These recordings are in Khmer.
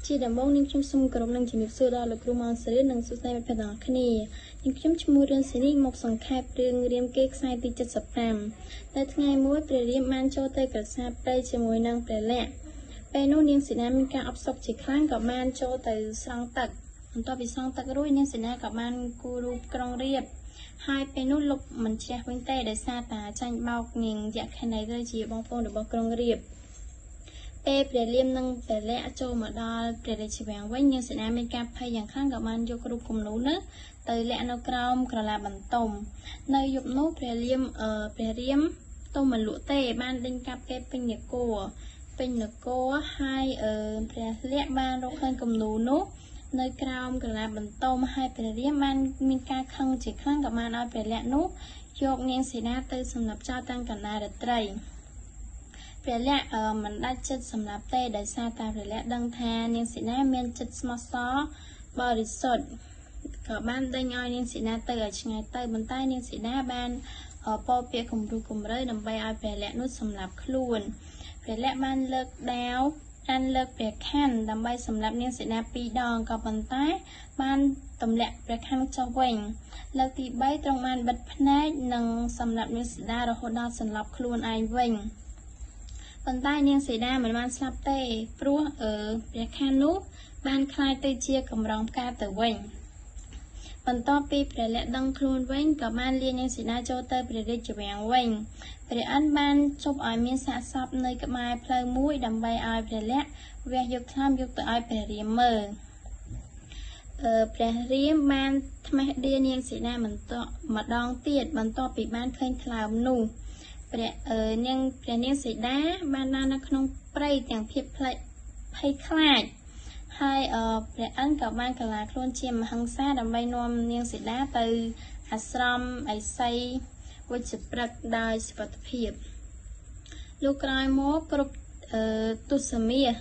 ជាដំបូងនាងខ្ញុំសូមគោរពនិងជំរាបសួរដល់លោកគ្រូម៉ោងសេរីនិងសួស្តីមិត្តភក្តិទាំងអស់គ្នានាងខ្ញុំឈ្មោះរឿនសេរីមកសង្ខេបរឿងរាមកេរ្តិ៍ខ្សែទី75នៅថ្ងៃមួយព្រះរាមបានចូលទៅក្រសាបព្រៃជាមួយនឹងព្រះលក្សណ៍ពេលនោះនាងសីតាមានការអផ្សុកជាខ្លាំងក៏បានចូលទៅស្រង់ទឹកបន្ទាប់ពីស្រង់ទឹករួចនាងសីតាក៏បានគូររូបក្រុងរាពណ៍ហើយពេលនោះលុបមិនជ្រះវិញទេដោយសារតាចាញ់បោកនាងយក្ខិនីទៅជាបងប្អូនរបស់ក្រុងរាពណ៍ពេលព្រះរាមនិងព្រះលក្សណ៍ចូលមកដល់ព្រះរាជវាំងវិញនាងសីតាមានការភ័យយ៉ាងខ្លាំងក៏បានយករូបគំនូនោះទៅលាក់នៅក្រោមក្រឡាបន្ទុំនៅយប់នោះព្រះរាមទុំមិនលក់ទេបានដេញកាប់គេពេញនគរហើយព្រះលក្សណ៍បានរកឃើញគំនូនោះនៅក្រោមក្រឡាបន្ទុំហើយព្រះរាមបានមានការខឹងជាខ្លាំងក៏បានឲ្យព្រះលក្សណ៍នោះយកនាងសីតាទៅសម្លាប់ចោលតាមកណ្ដាលរាត្រីព្រះលក្សណ៍មិនដាច់ចិត្តសម្លាប់ទេដោយសារតែព្រះលក្សណ៍ដឹងថានាងសីតាមានចិត្តស្មោះសរបរិសុទ្ធក៏បានដេញឲ្យនាងសីតាទៅឲ្យឆ្ងាយទៅប៉ុន្តែនាងសីតាបានពោលពាក្យគំរោះគំរើយដើម្បីឲ្យព្រះលក្សណ៍នោះសម្លាប់ខ្លួនព្រះលក្សណ៍បានលើកដាវអានលើកព្រះខ័នដើម្បីសម្លាប់នាងសីតាពីរដងក៏ប៉ុន្តែបានទម្លាក់ព្រះខ័នចុះវិញលើកទី3ទ្រង់បានបិទភ្នែកនិងសម្លាប់នាងសីតារហូតដល់សន្លប់ខ្លួនឯងវិញប៉ុន្តែនាងសីតាមិនបានស្លាប់ទេព្រោះព្រះខ័ននោះបានក្លាយទៅជាកម្រងផ្កាទៅវិញបន្ទាប់ពីព្រះលក្សណ៍ដឹងខ្លួនវិញក៏បានលានាងសីតាចូលទៅព្រះរាជវាំងវិញព្រះឥន្ទបានជប់ឲ្យមានសាកសពនៅក្បែរផ្លូវមួយដើម្បីឲ្យព្រះលក្សណ៍វះយកថ្នាំយកទៅឲ្យព្រះរាមមើលព្រះរាមបានត្មេះដៀនាងសីតាម្ដងទៀតបន្ទាប់ពីបានឃើញថ្លើមនោះព្រះនាងសីតាបានដើរនៅក្នុងព្រៃទាំងភាពភ័យខ្លាចហើយព្រះឥន្ទក៏បានកលាខ្លួនជាមហិង្សាដើម្បីនាំនាងសីតាទៅអាស្រមឥសីវជ្ជព្រឹកដោយសុវត្ថិភាពលុះក្រោយមកគ្រប់ទសមាស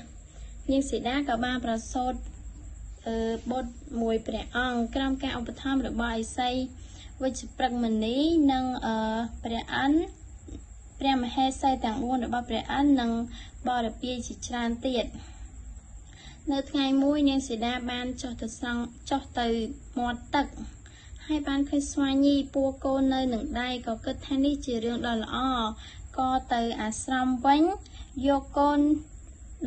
នាងសីតាក៏បានប្រសូតបុត្រមួយព្រះអង្គក្រោមការឧបត្ថម្ភរបស់ឥសីវជ្ជព្រឹកមនីនិងព្រះឥន្ទព្រះមហេសីទាំង4របស់ព្រះឥន្ទនិងបរិពារជាច្រើនទៀតនៅថ្ងៃមួយនាងសីតាបានចុះទៅមាត់ទឹកហើយបានឃើញស្វាញីពួរកូននៅនឹងដៃក៏គិតថានេះជារឿងដ៏ល្អក៏ទៅអាស្រមវិញយកកូន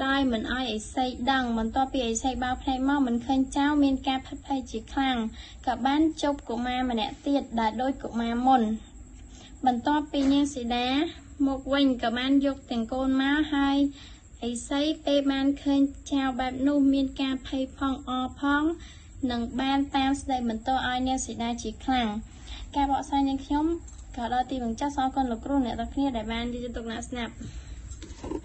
ដោយមិនឲ្យឥសីដឹងបន្ទាប់ពីឥសីបើកភ្នែកមកមិនឃើញចៅមានការផិតភ័យជាខ្លាំងក៏បានជប់កុមារម្នាក់ទៀតដែលដូចកុមារមុនបន្ទាប់ពីនាងសីតាមកវិញក៏បានយកទាំងកូនមកហើយឥសីពេលបានឃើញចៅបែបនោះមានការភ័យផងអផងនិងបានតាមស្ដីបន្តឲ្យនាងសីតាជាខ្លាំងការបកស្រាយនាងខ្ញុំក៏ដល់ទីបញ្ចប់សូមអរគុណលោកគ្រូអ្នកទាំងគ្នាដែលបានយកចិត្តទុកដាក់ស្ដាប់។